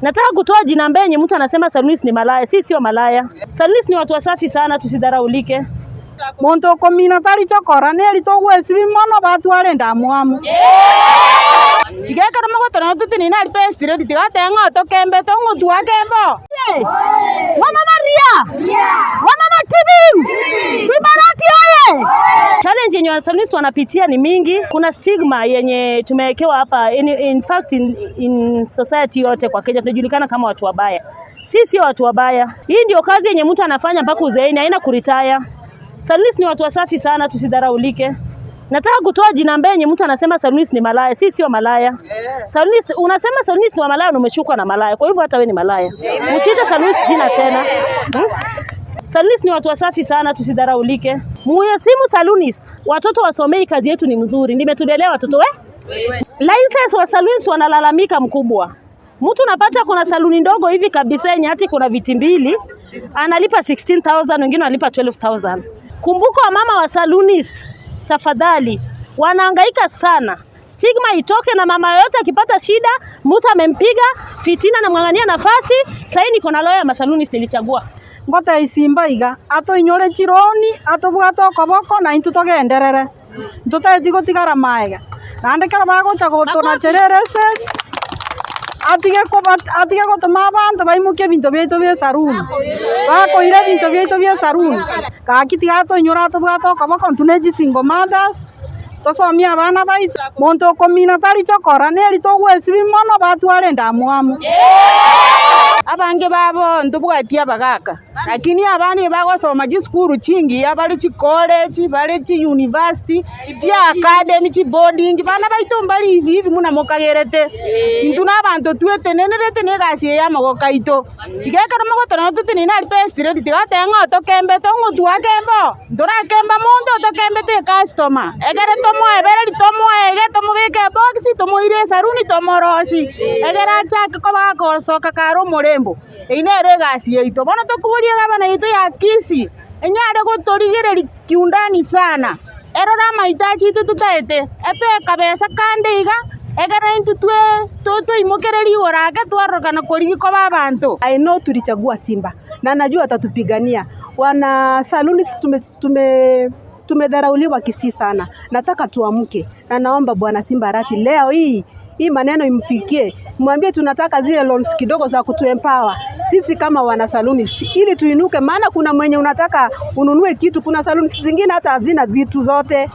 Nataka kutoa jina mbenye mtu anasema salonist ni malaya. Si sio malaya. Salonist ni watu wasafi sana, tusidharaulike. Monto okomina tari chokora, neri togwesibia mono batware endamwamu. Iga ekero mogotara totenene aria best lady tiga atebe ng'a tokembete ong'otwe akembe oo. Wamama ria! Wamama TV! Simbarati oye! Challenge yenye wasalonist wanapitia ni mingi. Kuna stigma yenye tumewekewa hapa in fact in society yote kwa Kenya tunajulikana kama watu wabaya. Sisi sio watu wabaya. Hii ndio kazi yenye mtu anafanya mpaka uzeeni, haina kuretire. Salonist ni watu wasafi sana, tusidharaulike. Nataka kutoa jina mbenye mtu anasema salonist ni malaya. Si sio malaya. Salonist unasema salonist ni wa malaya na umeshukwa na malaya. Kwa hivyo hata wewe ni malaya. Usiite salonist jina tena. Salonist ni watu wasafi sana, tusidharaulike. Muheshimu salonist. Watoto wasomei, kazi yetu ni mzuri. Nimetulelea watoto we? License wa salonist wanalalamika mkubwa. Mtu unapata kuna saluni ndogo hivi kabisa yenye hati kuna viti mbili, analipa 16,000, wengine wanalipa 12,000. Kumbuka wamama wa salonist, tafadhali, wanahangaika sana. Stigma itoke na mama yote akipata shida, mtu amempiga, fitina na mwang'ania nafasi. Sasa niko na lawyer masalonist nilichagua. Ngote isimba iga atoinyore chironi atobwate okoboko na intwe togenderere ntoteti gotigara maega naende kero bagocha gotonacherera esesi atige koba atige gotoma abanto baimokie ebinto biaito bia esaruni bakoira ebinto biaito bia esaruni gaki tiga atoinyore atobwate okoboko intwe na echisingle mothers tosomie abana baito monto okomina tari chokora neri togwesibia mono batware endamwamu. Abange babo ntobwati abagaka, lakini abana ebagosoma chisukuru chingiya bare chicollege, bare chiuniversity, chiacademy, chiboarding, bana baito mbari hivi hivi buna mokagerete. Intwe na abanto twetenenerete na egasi eye ya amagoko aito. Iga ekero mogotara totenene aria best lady tiga atebe ng'a tokembete ong'otwe akembe oo, ntorakemba monto tokembete ecustomer, ekere tomoebereri tomoege tomobeke ebox tomoire esaruni tomorosie, egere achake koba agosoka kare omorembo. Eyio nere egasi yaito. Bono tokoboria egavana yaito ya Kisii, enyare gotorigereria kiundani sana, erore amahitaji aito totaete, etoe kabesa kande iga, ekero intwe twe toimokereria igoro ake twarorokana korigia koba abanto. I know tulichagua Simba na najua atatupigania. Wana saluni tume, tume tumedharauliwa Kisii sana. Nataka tuamke na naomba bwana Simba Arati leo hii hii maneno imfikie, mwambie tunataka zile loans kidogo za kutuempower sisi kama wana salonist ili tuinuke, maana kuna mwenye unataka ununue kitu, kuna salonist zingine hata hazina vitu zote.